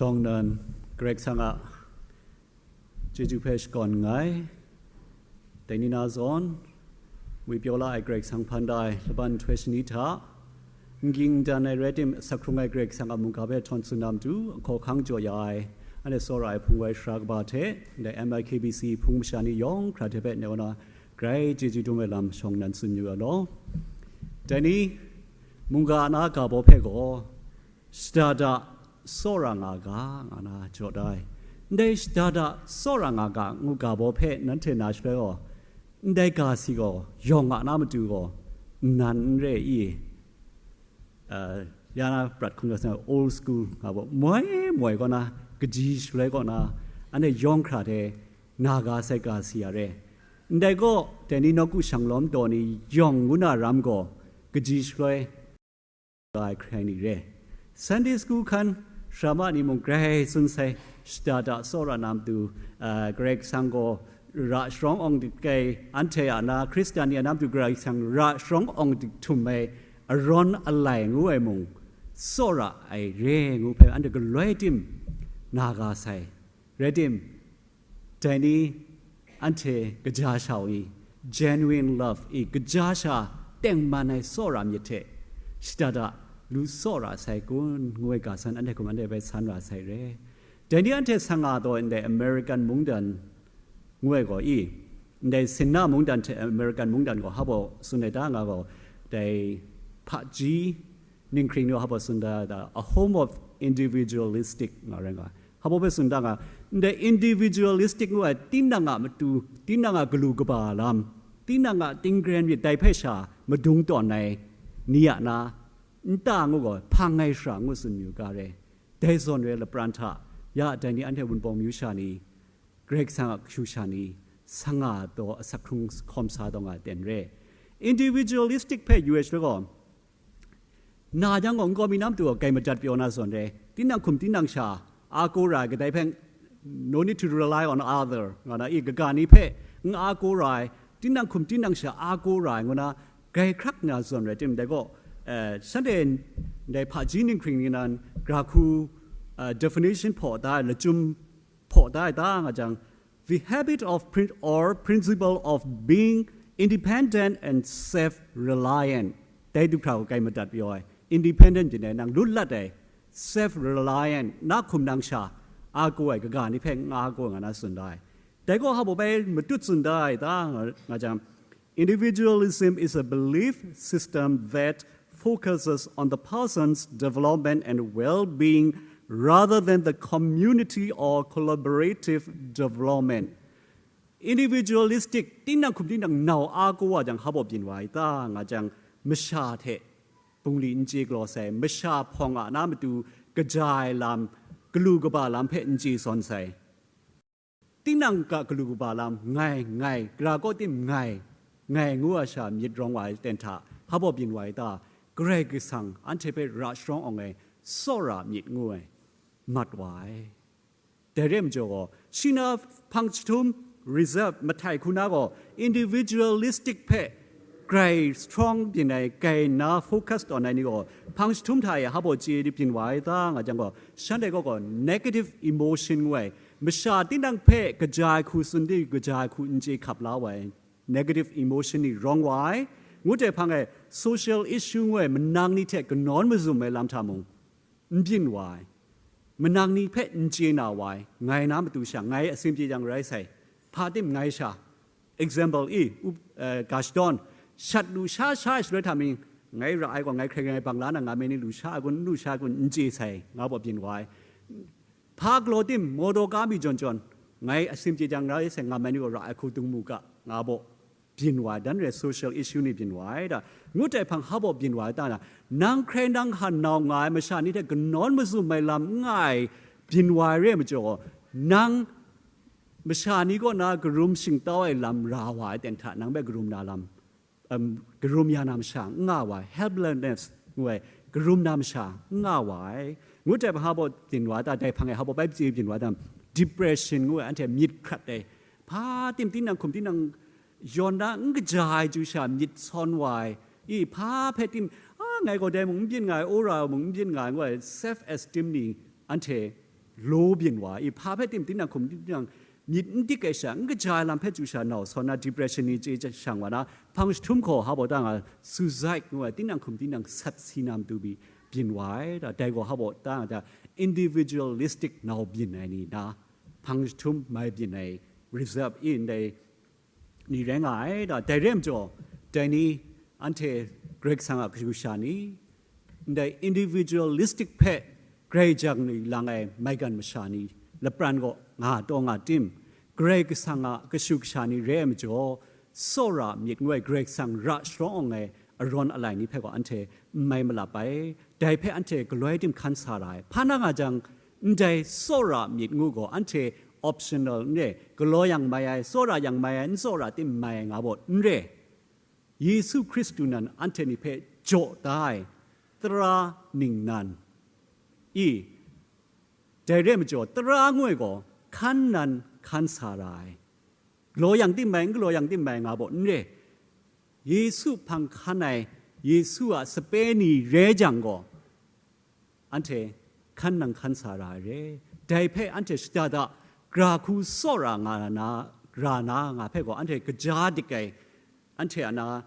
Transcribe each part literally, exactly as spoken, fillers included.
Dawng nan, Karai Kasang a chyeju hpe shakawn nngai. Dai ni na zawn, ngwi pyaw la ai Karai Kasang hpan da ai laban nhtoi shani hta, n ging n dan ai rai tim, asak hkrung ai Karai Kasang a mungga hpe htawn tsun na matu, ahkaw ahkang jaw ya ai, anhte tsawra ai hpung wai sara kaba hte, ndai M I K B C hpung masha ni yawng hkra hte hpe neu na, grai chyeju dum ai lam shawng nan tsun yu ga law. Dai ni, mungga a na ga baw hpe gaw, shada da tsawra nga ga, nga na jaw da ai. Ndai shada da tsawra nga ga ngu ga baw hpe nanhte na shaloi gaw, ndai ga si gaw, yawng a na matu gaw, nnan n re i? Uh, ya na prat hkun ga sa old school nga baw, moi moi kaw na, kaji shaloi kaw na, anhte yawng hkra hte na ga sai ga si ya re. Ndai gaw, dai ni nawku shanglawm daw ni yawng ngu na ram gaw, kaji shaloi, ga ai hkrai ni re. Sunday school hkan, sharama ni mung grai tsun sai, shada da tsawra na matu, ah, Karai Kasang gaw ra sharawng awng dik ai, anhte a na Hkristan ni a na matu Karai Kasang ra sharawng awng dik htum ai, arawn alai ngu ai mung, tsawra ai re ngu hpe anhte galoi tim na ga sai. Rai tim, dai ni anhte kaja sha u i, genuine love i, kaja sha tengman ai tsawra myit hte shada da lu tsawra sai kun ngu ai ga san anhte hkum anhte bai san ra sai re. Dai ni anhte sanga taw ndai American mungdan ngu ai gaw i, ndai sinna mungdan hte American mungdan gaw hpaw tsun ai ta nga gaw, dai hpaji ninghkring ni hpaw tsun da, da, a home of individualistic nga rai nga. Hpaw hpe tsun da nga, ndai individualistic ngu ai, tinang a matu, tinang a galu kaba lam, tinang a tingren myit dai hpe sha madung tawn ai ni a na, nta ngu gaw, hpang ai shara ngu tsun yu ga re. Dai zawn re lapran hta, ya dai ni anhte Wunpawng myu sha ni, Karai Kasang a kashu sha ni, sanga taw asak hkrung hkawm sa taw nga ten re. Individualistic hpe yu ai shaloi gaw, na yang gaw, nkau mi na matu gaw, kai madat pyaw na zawn re, tinang hkum tinang sha, a kaw ra ai kadai hpe, no need to rely on other, nga na i, kaga ni hpe, n a kaw ra ai, tinang hkum tinang sha, a kaw ra ai, ngu na, grai hkrak na zawn rai tim, dai gaw, eh, shanhte ndai hpaji ninghkring ni nan, gra hku, eh, definition hpaw da ai, lachyum hpaw da ai ta nga jang, the habit of prin- or principle of being independent and self-reliant. Dai du hkra gaw kai madat pyaw ai, independent jin ai, nang lut lat ai, self-reliant, na hkum nang sha a kaw ai, kaga ni hpe n a kaw ai nga na tsun da ai. Dai gaw hpaw bai matut tsun da ai ta nga, nga jang, individualism is a belief system that focuses on the person's development and well-being rather than the community or collaborative development. Individualistic, tinang hkum tinang nau a kaw wa jang hpaw byin wa ai ta nga jang, masha hte bungli n chye galaw sai, masha hpawng a na matu kaja ai lam, galu kaba lam hpe n chye sawn sai. Tinang ga galu kaba lam ngai, ngai, gara kaw tim ngai, ngai ngu ai sha myit rawng wa ai ten hta, hpaw byin wa ai ta, Karai Kasang anhte hpe ra sharawng awng ai tsawra myit ngu ai, mat wa ai. Dai re ai majaw gaw, shi na hpang jahtum, reserve, mahtai hku na gaw, individualistic hpe grai strong byin ai, grai na focus tawn ai ni gaw, hpang jahtum hta e hpaw chye di byin wa ai ta nga jang gaw, shanhte gaw gaw negative emotion ngu ai, masha tinang hpe kaja ai hku tsun di, kaja ai hku n chye hkap la wa ai, negative emotion ni rawng wa ai, ngut ai hpang e social issue ngu ai, manang ni hte kanawn mazum ai lam hta mung, n byin wa ai, manang ni hpe n chye na wa ai, ngai na matu sha, ngai asin pyi jang rai sai, hpa tim ngai sha, example i, up, eh, ga shadawn, shat lu sha sha ai shaloi hta mi, ngai ra ai gaw, ngai hkrai ngai bang la na nga me ni lu sha ai kun, n lu sha ai kun, n chye sai, nga baw byin wa ai. Hpa galaw tim, mawdaw ka mi jawn jawn, ngai asin pyi jang rai sai, nga mai ni gaw ra ai hku dung mu ga, nga baw byin wa ai, dan re social issue ni byin wa ai da, ngut ai hpang hpaw byin wa ai ta na, nang hkrai nang hkan nau nga ai masha ni hte kanawn mazum ai lam n nga ai byin wa ai re ai majaw, nang masha ni kaw na karum shingtau ai lam ra wa ai ten hta, nang hpe karum na lam, em, karum ya na masha n nga wa ai, helplessness ngu ai, karum na masha n nga wa ai. Ngut ai hpaw byin wa ta, dai hpang e hpaw bai chye byin wa ta, depression ngu ai, anhte myit hkrat ai, hpa tim tinang hkum tinang yawn na n kaja ai chyu sha myit sawn wa ai, i hpa hpe tim, a, ngai gaw dai mung n byin nga ai, wora mung n byin nga ai, ngu ai self esteem ni anhte law byin wa i, hpa hpe tim tinang hkum tinang myit n dik ai sha, n kaja ai lam hpe chyu sha nau sawn na depression ni chye shang wa na, hpang jahtum hkaw ha baw ta nga suicide ngu ai tinang hkum tinang sat si na matu bi byin wa ai. Da, dai gaw ha baw ta nga ta individualistic nau byin ai ni na, hpang jahtum mai byin ai reserve i ndai ni rai nga ai. Da, dai re ai majaw, dai ni anhte Karai Kasang a kashu kasha ni, ndai individualistic hpe Karai Kasang ni lang ai maigan masha ni lapran gaw nga taw nga tim, Karai Kasang a kashu kasha ni re ai majaw, tsawra myit ngu ai Karai Kasang ra sharawng awng ai arawn alai ni hpe gaw anhte n mai malap ai. Dai hpe anhte galoi tim hkan sa ra ai. Hpa na nga jang, ndai tsawra myit ngu gaw anhte optional n re, galaw yang mai ai, tsawra yang mai ai, n tsawra tim mai ai nga baw n re. Yesu Hkristu nan anhte ni hpe jaw da ai tara ningnan i, dai re ai majaw, tara ngu ai gaw hkan nan hkan sa ra ai. Galaw yang tim mai, n galaw yang tim mai nga baw n re. Yesu hpang hkan ai, Yesu a sape ni re jang gaw, anhte hkan nang hkan sa ra ai re. Dai hpe anhte shada da, gra hku tsawra nga na, ra na nga hpe gaw anhte kaja dik ai, anhte a na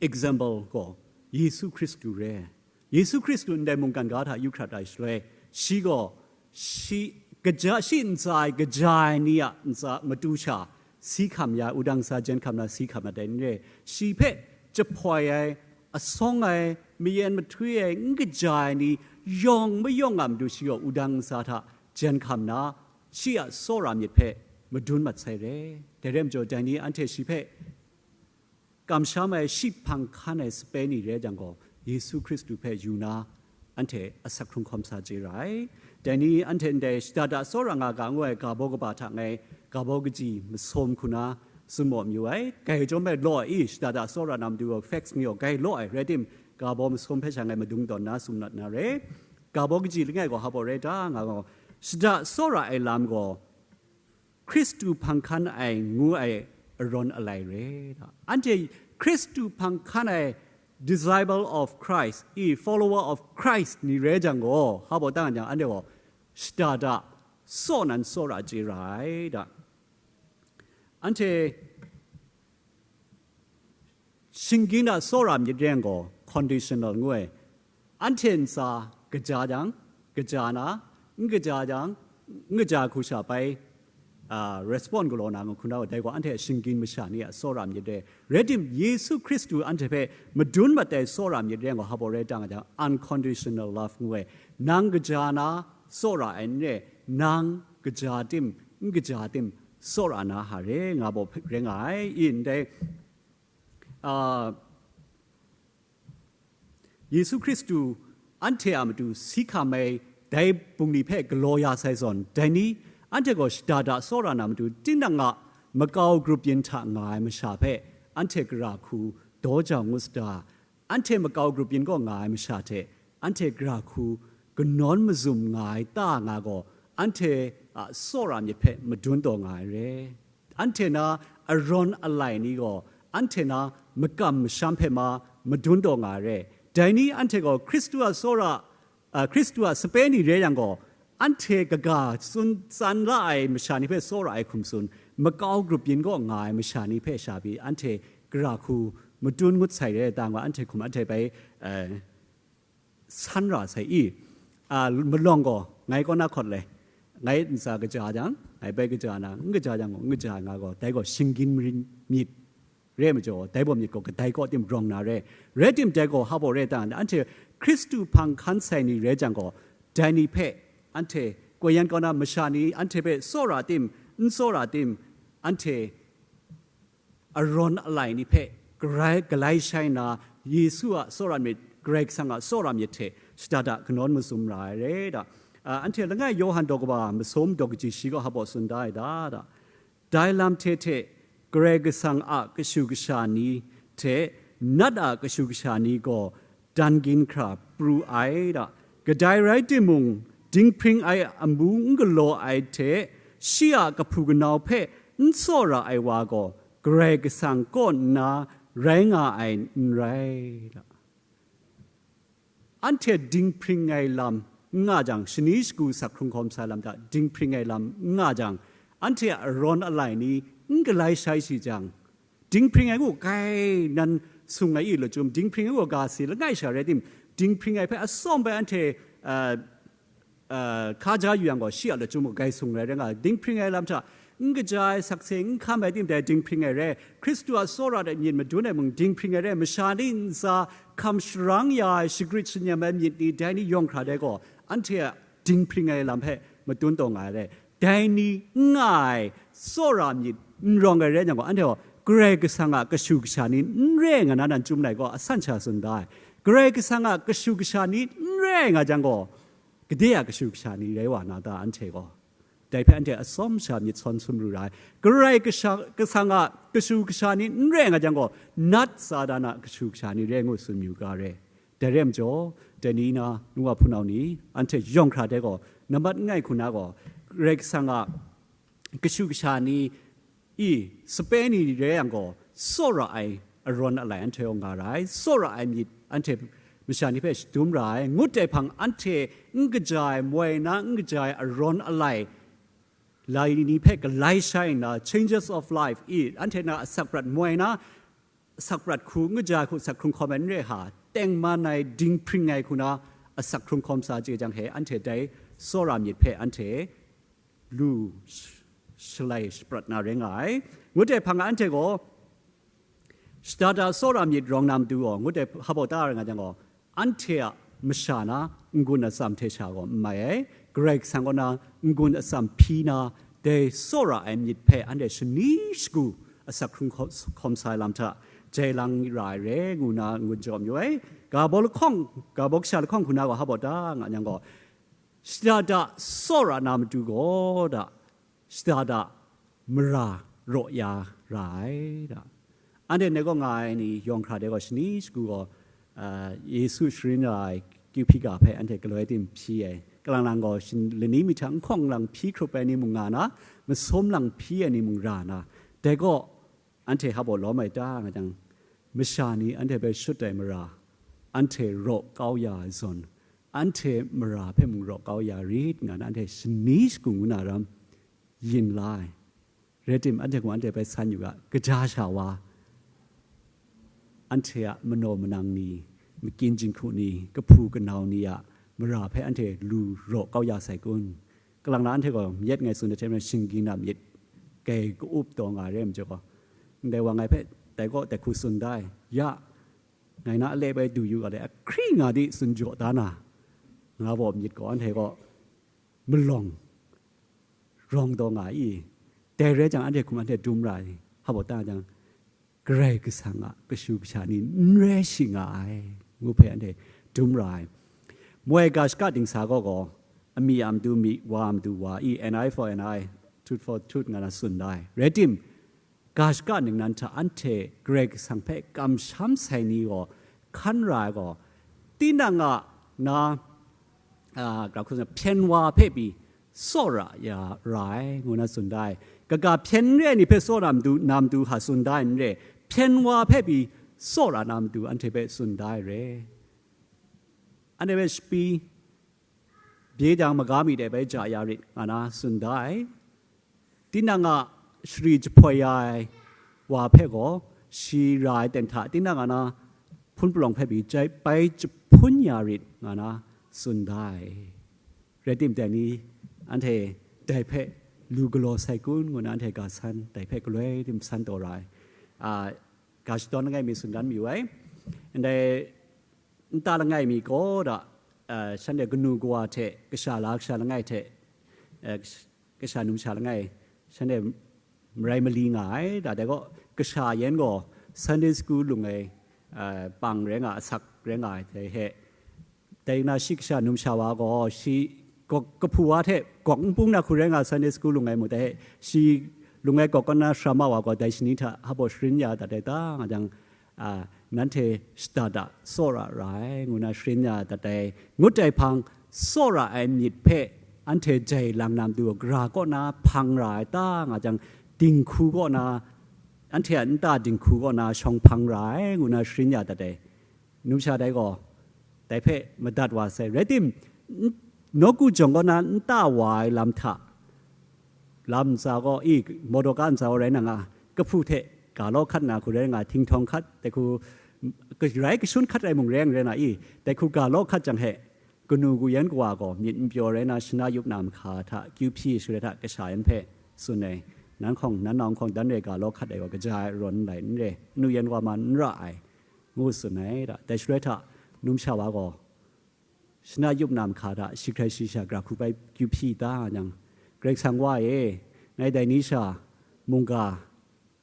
example gaw Yesu Hkristu re. Yesu Hkristu ndai mungkan ga hta yu hkrat ai shaloi, shi gaw shi kaja, shi ntsa ai kaja ai ni a ntsa matu sha si hkam ya, wudang ntsa jen hkam na si hkam na dai n re. Shi hpe jahpoi ai, asawng ai, mayen mahtwi ai, n kaja ai ni yawng mayawng a matu shi gaw wudang ntsa hta jen hkam na, shi a tsawra myit hpe madun mat sai re. Dai re majaw, dai ni anhte shi hpe kamsham ai, shi hpang hkan ai sape ni re jang gaw, Yesu Hkristu hpe yu na, anhte asak hkrung hkawm sa chye ra ai. Dai ni anhte ndai shada da tsawra nga ga ngu ai ga baw kaba hta ngai ga baw kaji masawm hku na tsun maw mayu ai. Gai chyawm bai law ai i, shada da tsawra na matu gaw facts ni gaw gai law ai, rai tim, ga baw masawm hpe sha ngai madung tawn na tsun na re. Ga baw kaji langai gaw ha baw rai ta nga gaw, shada tsawra ai lam gaw Hkristu hpang hkan ai ngu ai arawn alai re. Anhte Hkristu hpang hkan ai disciple of Christ, i follower of Christ ni re jang gaw, ha baw tang jang, anhte gaw shada da tsaw nan tsawra chye ra ai da. Anhte shinggyim a tsawra myit re yang gaw conditional ngu ai. Anhte ntsa kaja jang, kaja na, n kaja jang, n kaja hku sha bai, a, respond galaw na nga hku na, dai gaw anhte shinggyim masha ni a tsawra myit re. Rai tim, Yesu Hkristu anhte hpe madun mat ai tsawra myit re yang gaw, ha baw rai ta nga jang, unconditional love ngu ai. Nang kaja na tsawra ai n re, nang kaja tim, n kaja tim, tsawra na hare nga baw re nga ai. I ndai, a, Yesu Hkristu anhte a matu si hkam ai dai bungli hpe galaw ya sai zawn, dai ni anhte gaw shada da tsawra na matu, tinang a makau grup yin hta nga ai masha hpe anhte gara hku daw jau ngut sada. Anhte makau grup yin kaw nga ai masha hte anhte gara hku kanawn mazum nga ai ta nga gaw, anhte a tsawra myit hpe madun taw nga ai re. Anhte na arawn alai ni gaw, anhte na makam masham hpe ma madun taw nga ai re. Dai ni anhte gaw Hkristu a tsawra, a, Hkristu a sape ni re yang gaw, anhte kaga tsun tsan la ai masha ni hpe tsawra ai hkum tsun, makau grup yin kaw nga ai masha ni hpe sha pyi, anhte gara hku madun ngut sai re, ta nga anhte hkum anhte bai, eh, san ra sai i, a, malawng gaw ngai kaw na hkawt le, ngai ntsa kaja jang, ngai bai kaja na, n kaja jang gaw, n kaja nga gaw, dai gaw shinggyim marin myit re majaw, dai baw myit gaw kadai kaw tim rawng na re. Rai tim, dai gaw ha baw re ta, anhte Hkristu hpang hkan sai ni re jang gaw, dai ni hpe anhte koi yan kaw na masha ni anhte hpe tsawra tim, n tsawra tim, anhte arawn alai ni hpe garai, galai shai na, Yesu a tsawra myit, Karai Kasang a tsawra myit hte shada da kanawn mazum ra ai re da. A, anhte langai Yawhan daw kaba masum daw kaji shi gaw ha baw tsun da ai da, da. Dai lam hte hte Karai Kasang a kashu kasha ni hte nat a kashu kasha ni gaw dan gin hkra pru ai da. Kadai rai timung, dinghpring ai amu n galaw ai hte shi a kahpu kanau hpe n tsawra ai wa gaw Karai Kasang kaw nna rai nga ai n rai da. Anhte dinghpring ai lam, n nga jang, shani shagu sak hkrung hkawm sai lam hta dinghpring ai lam n nga jang, anhte a arawn alai ni n galai shai shi jang, dinghpring ai ngu gai nan sung ai i lachyum, dinghpring ai ngu ga si langai sha rai tim, dinghpring ai hpe atsawm bai anhte, uh, uh, hka ja yu yang gaw, shi a lachyum gaw gai sung rai rai nga, dinghpring ai lam hta n kaja ai sakse n hkam ai tim dai dinghpring ai re, Hkristu a tsawra de myit madun ai mung dinghpring ai re, masha ni ntsa hkam sharang ya ai, shagrit shanyam ai myit ni, dai ni yawng hkra dai gaw, anhte a dinghpring ai lam hpe madun taw nga ai re. Dai ni n nga ai tsawra myit n rawng ai rai yang gaw, anhte gaw Karai Kasang a kashu kasha ni n re nga na nan chyum nai gaw, asan sha tsun da ai. Karai Kasang a kashu kasha ni n re nga jang gaw, gade a kashu kasha ni rai wa na ta, anhte gaw? Dai hpe anhte atsawm sha myit sawn sum lu ra ai. Karai Kasha-, Kasang a kashu kasha ni n re nga jang gaw, nat Satan a kashu kasha ni re ngu tsun yu ga re. Dai re majaw, dai ni na, nu wa hpunau ni, anhte yawng hkra dai gaw, nambat n ai hku na gaw, Karai Kasang a kashu kasha ni i sape ni re yang gaw, tsawra ai arawn alai anhte yawng nga ra ai, tsawra ai myit anhte masha ni hpe shadum ra ai, ngut ai hpang anhte n kaja ai, moi na n kaja ai arawn alai, lai ni hpe galai shai nna, changes of life i, anhte na asak prat moi na, asak prat hku n kaja ai hku sak hkrung hkawm ai n re ha, tengman ai dinghpring ai hku na asak hkrung hkawm sa chye jang he, anhte dai tsawra myit hpe anhte lu sh-, shalai shaprat na rai nga ai. Ngut ai hpang anhte gaw, shada da tsawra myit rawng na matu gaw, ngut ai hpa baw ta rai nga jang gaw, anhte a masha na n-gun atsam hte sha gaw n mai ai, Karai Kasang kaw na n-gun atsam hpyi na, dai tsawra ai myit hpe anhte shani shagu asak hkrung hkaw-, hkawm sa ai lam hta jai lang ra ai re, ngu na n-gun jaw mayu ai. Ga baw lahkawng, ga baw kasha lahkawng hku na gaw hpa baw ta nga jang gaw, shada da tsawra na matu gaw da, shada da mara raw ya ra ai da. Anhte ngai gaw nga ai ni yawng hkra de gaw shani shagu gaw, ah, Yesu sharin ra ai kyu hpyi ga hpe anhte galoi tim hpyi ai. Kalang lang gaw shin-, lani mi hta n hkawng lang hpyi hkrup ai ni mung nga na, masum lang hpyi ai ni mung ra na. Dai gaw, anhte hpa baw lawm ai ta nga jang, masha ni anhte hpe shut ai mara, anhte raw kau ya ai zawn, anhte mara hpe mung raw kau ya rit nga na, anhte shani shagu ngu na ram yin la ai. Rai tim, anhte gaw anhte hpe san yu ga, kaja sha wa, anhte a manaw manang ni, makyin jinghku ni, kahpu kanau ni a mara hpe anhte lu raw kau ya sai kun? Kalang na anhte gaw mayat ngai tsun ai hte maren, shinggyim a myit kai ka-up taw nga ai re ai majaw gaw, ndai wa ngai hpe dai gaw dai hku tsun da ai, ya, ngai na a lep ai du yu ga le, ahkring nga di tsun jaw da na, nga baw myit gaw anhte gaw malawng rawng taw nga i, dai rai jang, anhte hkum anhte dum ra ai, hpa baw ta jang, Karai Kasang a kashu kasha ni n rai shi nga ai, ngu hpe anhte dum ra ai. Moi ga shaka dingsa gaw gaw, ami a matu ami, wa a matu wa i, an eye for an eye, tooth for tooth nga na tsun da ai. Rai tim, ga shaka ningnan hta anhte Karai Kasang hpe kamsham sai ni gaw hkan ra ai gaw, tinang a na, a, ga hku sa, hpyen wa hpe pyi tsawra ya ra ai, ngu na tsun da ai. Kaga hpyen n re ai ni hpe tsawra matu, na matu hta tsun da ai n re, hpyen wa hpe pyi tsawra na matu anhte hpe tsun da ai re. Anhte hpe shapyi bye jang, maga mi dai bai ja ya rit, nga na tsun da ai. Tinang a shari jahpoi ya ai wa hpe gaw, shi ra ai ten hta tinang a na hpun palawng hpe pyi jai bai jahpun ya rit, nga na tsun da ai. Rai tim, dai ni anhte dai hpe lu galaw sai kun, ngu na anhte ga san, dai hpe galoi tim san taw ra ai. A, ga shadawn langai mi tsun dan mayu ai. Ndai nta langai mi gaw da, eh, shanhte kanu kawa hte, kasha la kasha langai hte, eh, kash-, kasha numsha langai, shanhte marai mali nga ai. Da, dai gaw, kasha yan gaw Sunday school lung ai, eh, pang rai nga, asak rai nga ai, dai he, dai na shi kasha numsha wa gaw, shi gawk, kahpu wa hte gawk n pung na hku rai nga, Sunday school lung ai mu, dai he, shi lung ai gawk kaw na sara ma wa gaw, dai shani hta hpa baw sharin ya dat ai ta, nga jang, a, nanhte shada da tsawra ra ai, ngu na sharin ya dat ai, ngut ai hpang, tsawra ai myit hpe anhte jai lang na matu, gara kaw na hpang ra ai ta, nga jang, dinghku kaw na, anhte a nta dinghku kaw na shawng hpang ra ai, ngu na sharin ya dat ai. Numsha dai gaw, dai hpe madat wa sai. Rai tim, n-, Nawku jawng kaw na nta wa ai lam hta, lam ntsa gaw, i, mawtaw ka ntsa gaw rai na nga, kahpu hte ga law hkat na hku rai nga, htinghtawng hkat, dai hku, ka-, rai kashun hkat rai mung rai yang rai na i, dai hku ga law hkat jang he, kanu kayan kawa gaw myit n pyaw rai na, shana yup na mahka hta, kyu hpyi share hta, kasha yan hpe tsun ai, nan hkawng, nan nawng hkawng dan re ga law hkat ai gaw, kaja ai rawn n lai, n re, nu yan wa man n ra ai, ngu tsun ai da. Dai shaloi hta, numsha wa gaw, shana yup na mahka hta, shi hkrai shi sha gra hku bai kyu hpyi ta yang, Karai Kasang wa e, ngai dai ni sha mungga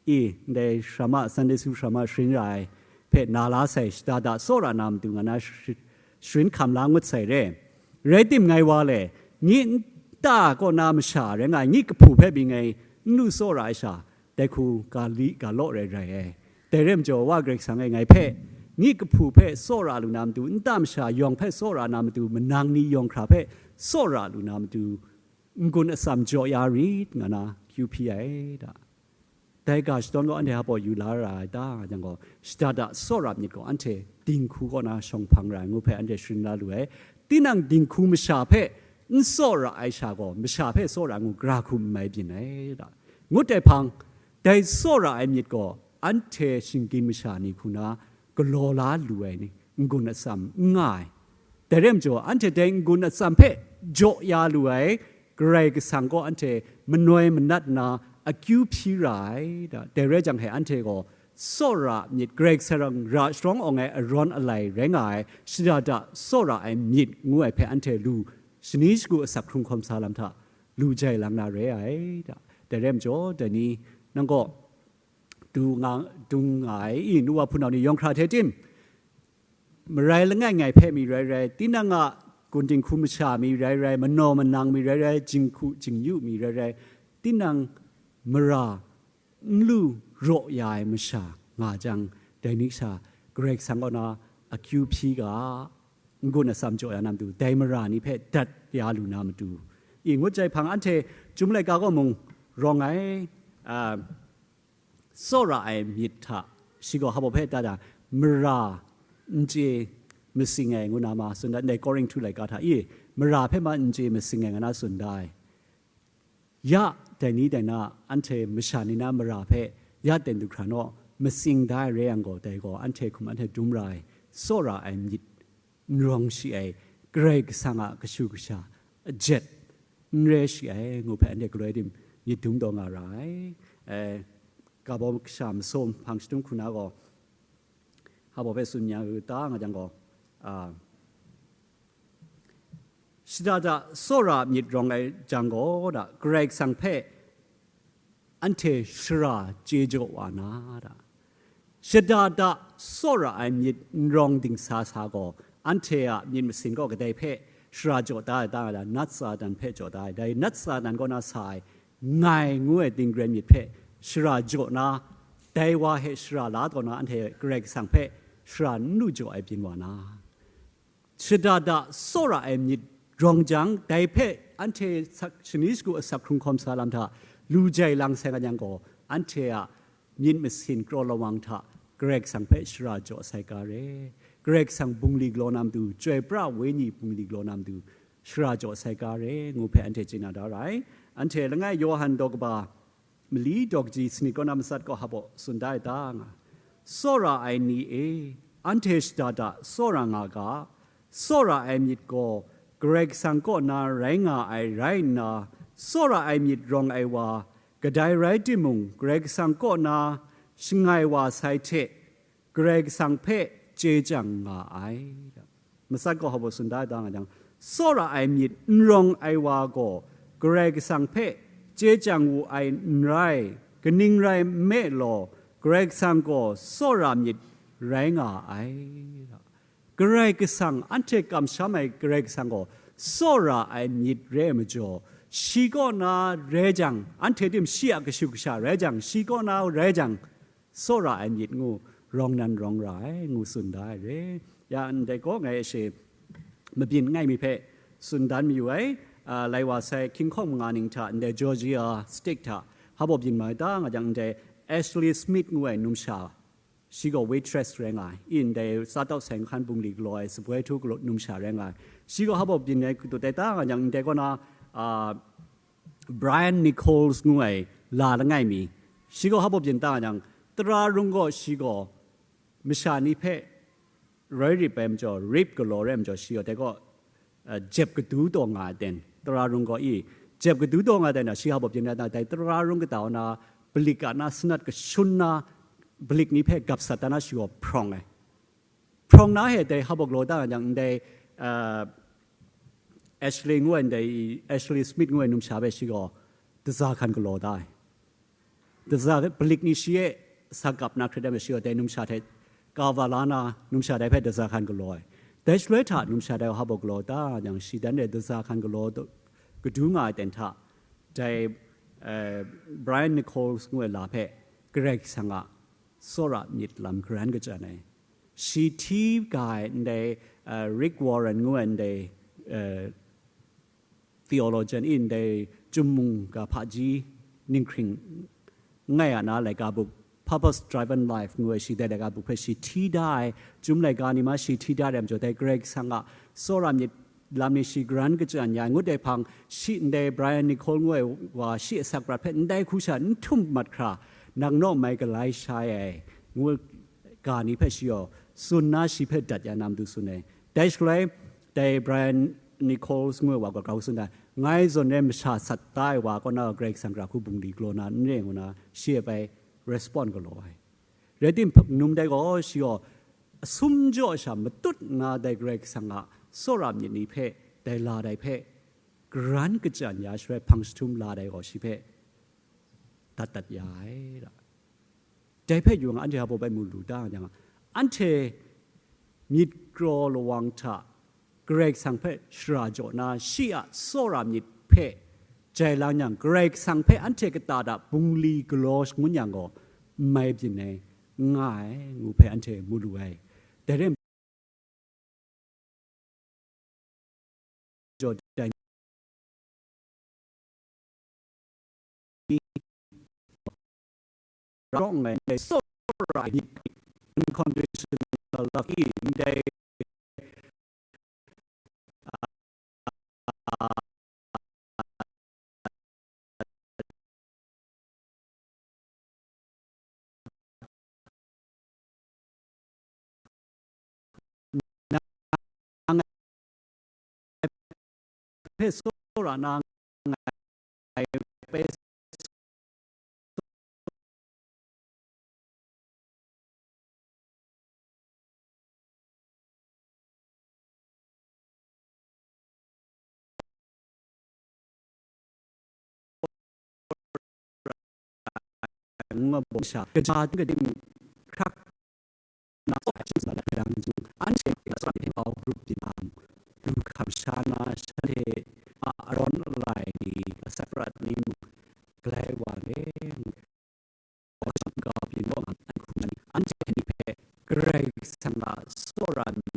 i, ndai shrama, Sunday school shrama sharin ra ai hpe na la sai, shada da tsawra na matu nga na sh-, sharin hkam la ngut sai re. Rai tim ngai wa le, nyi nta kaw na masha rai nga ai, nyi kahpu hpe bing ai, n lu tsawra ai sha, dai hku ga li ga law rai rai ai. Dai rai majaw, Wa Karai Kasang e ngai hpe, nyi kahpu hpe tsawra lu na matu, nta masha yawng hpe tsawra na matu, manang ni yawng hkra hpe tsawra lu na matu, n-gun atsam jaw ya rit, nga na kyu hpyi ai da. Dai ga shadawn gaw anhte hpa yu la ra ai ta? Yang gaw, shada da tsawra myit gaw anhte dinghku kaw na shawng hpang ra ai ngu hpe anhte sharin la lu ai. Tinang dinghku masha hpe n tsawra ai sha gaw, masha hpe tsawra ngu gra hku n mai byin ai da. Ngut ai hpang, dai tsawra ai myit gaw anhte shinggyim masha ni hku na galaw la lu ai ni, n-gun atsam n nga ai. Dai rai majaw, anhte dai n-gun atsam hpe jaw ya lu ai, Karai Kasang gaw anhte manoi manat nna akyu hpyi ra ai da. Dai rai jang he, anhte gaw tsawra myit, Karai Kasang ra sharawng awng ai arawn alai rai nga ai, shada da tsawra ai myit ngu ai hpe anhte lu, shani shagu asak hkrung hkawm sa lam hta lu jai lang na re ai da. Dai rai majaw, dai ni, nang gaw du nga, dung nga ai i, nu wa hpunau ni yawng hkra hte tim, marai langai ngai hpe mi rai rai, tinang a gun dinghku masha mi rai rai, manaw manang mi rai rai, jinghku jingyu mi rai rai, tinang mara n lu raw ya ai masha nga jang, dai ni sha Karai Kasang kaw na akyu hpyi ga, n-gun atsam jaw ya na matu, dai mara ni hpe dat ya lu na matu, i ngut jai hpang, anhte Chyum laika gaw mung rawng ai, a, tsawra ai myit hta, shi gaw hpa hpe da da, mara n chye masing ai ngu na ma tsun da, ndai Korinhtu laika hta i, mara hpe ma n chye masing ai nga na tsun da ai. Ya, dai ni dai na, anhte masha ni na mara hpe ya ten du hkra naw, masing da ai re yang gaw, dai gaw anhte hkum anhte dum ra ai, tsawra ai myit n rawng shi ai, Karai Kasang a kashu kasha a jet n re shi ai, ngu hpe anhte galoi dim myit dum taw nga ra ai. E, Gabau kasha masum hpang shadum hku na gaw, hpa hpe tsun ya u ta nga jang gaw, a, shada da tsawra myit rawng ai jang gaw da, Karai Kasang hpe anhte shara chye jaw wa na da. Shada da tsawra ai myit n rawng dingsa sa gaw, anhte a myit masin gaw kadai hpe shara jaw da ai ta nga da, nat Satan hpe jaw da ai, dai nat Satan kaw na sa ai, ngai ngu ai dingren myit hpe shara jaw na, dai wa hpe shara la taw na, anhte Karai Kasang hpe shara n lu jaw ai byin wa na. Shada da tsawra ai myit rawng jang, dai hpe anhte sak, shani shagu asak hkrung hkawm sa lam hta lu jai lang sai nga yang gaw, anhte a myit masin kraw lawang hta Karai Kasang hpe shara jaw sai ga re. Karai Kasang bungli galaw na matu, Chyoi pra Wenyi bungli galaw na matu, shara jaw sai ga re, ngu hpe anhte chye na da ra ai. Anhte langai Yawhan daw kaba mali daw kaji sanit kaw na matsat gaw hpa tsun da ai ta nga, tsawra ai ni e, anhte shada da tsawra nga ga, tsawra ai myit gaw Karai Kasang kaw na rai nga ai rai nna, tsawra ai myit rawng ai wa, kadai rai timung, Karai Kasang kaw na shangai wa sai hte, Karai Kasang hpe chye chyang nga ai. Matsat gaw hpa tsun da ai ta nga jang, tsawra ai myit n rawng ai wa gaw Karai Kasang hpe chye chyang wu ai n rai, kaning rai nme law, Karai Kasang gaw tsawra myit rai nga ai. Karai Kasang, anhte kamsham ai Karai Kasang gaw tsawra ai myit re ai majaw, shi kaw na rai jang, anhte tim shi a kashu kasha rai jang, shi kaw na rai jang, tsawra ai myit ngu rawng nan rawng ra ai, ngu tsun da ai re. Ya ndai gaw ngai she mabyin ngai mi hpe tsun dan mayu ai, a, lai wa sai hkying hkawng manga ning hta ndai Georgia State hta hpa byin mai ta nga jang, ndai Ashley Smith ngu ai numsha Shi gaw waitress rai nga ai, ndai sa tau seng hkan bungli galaw ai, saboi htu galaw numsha rai nga ai. Shi gaw hpa baw byin ai katu tai ta nga yang, ndai kaw na, ah, Brian Nichols ngu ai la langai mi, shi gaw hpa baw byin ta nga yang, tara rung gaw shi gaw masha ni hpe roi rip ai majaw, rape galaw rai ai majaw, shi gaw dai gaw, uh, jep kadu taw nga ai ten, tara rung gaw i, jep kadu taw nga ai ten, shi hpa baw byin ai ta, dai tara rung kata na, palik a na, sanat kashun na, palik ni hpe gap sat ta na, shi gaw hprawng ai. Hprawng na he dai hpa baw galaw ta yang, ndai, uh, Ashley ngu ai, ndai Ashley Smith ngu ai numsha hpe shi gaw daza hkan galaw da ai. Daza hpe palik ni shi e sa kap na hkrit ai, shi gaw dai numsha hte kaba la na, numsha dai hpe daza hkan galaw ai. Dai shaloi hta numsha dai hpa baw galaw ta yang, shi dan e daza hkan galaw kadu nga ai ten hta, dai, eh, Brian Nichols ngu ai la hpe Karai Kasang a tsawra myit lam karan kachyan ai. Shi hti ga ai ndai, eh, Rick Warren ngu ai ndai, eh, theologian i ndai Chyum mung ga hpaji ninghkring ngai a na laika buk, Purpose Driven Life ngu ai shi dai laika buk hpe shi hti da ai, Chyum laika ni ma shi hti da ai majaw, dai Karai Kasang a tsawra myit lam ni shi karan kachyan ya ai ngut ai hpang, shi ndai Brian Nichols ngu ai wa shi asak prat hpe ndai hku sha n htum mat hkra, nang naw mai galai shai ai ngu ga ni hpe shi gaw tsun na, shi hpe dat ya na matu tsun ai. Dai shaloi, dai Brian Nichols ngu ai wa gaw grau tsun ai, ngai zawn e masha sat da ai wa kaw na Karai Kasang gara hku bungli galaw na n re ngu na, shi e bai respond galaw ai. Rai timung, num dai gaw shi gaw asum jaw sha matut nna dai Karai Kasang a tsawra myit ni hpe, dai la dai hpe, karan kachyan ya shaloi hpang jahtum la dai gaw shi hpe dat dat ya ai ra. Dai hpe yung anhte hpa baw bai mu lu ta yang, anhte myit kraw lawang hta Karai Kasang hpe shara jaw na, shi a tsawra myit hpe jai lang yang, Karai Kasang hpe anhte kata da bungli galaw shangun yang gaw, n mai byin ai, n nga ai, ngu hpe anhte mu lu ai. Dai rai jaw dai ni rawng ai, ndai tsawra ai ni, unconditional love i, ndai, ah, nang hpe tsawra na, ngai hpe ngu nga bawng sha, kaja ting kating hkrak na, anhte a tsawra hte bau grup tinang lu hkam sha na, shanhte a arawn alai ni, asak prat ni mung galai wa le, Wa shang ga byin wa nga ai hku na ni, anhte ni hpe Karai Kasang a tsawra mi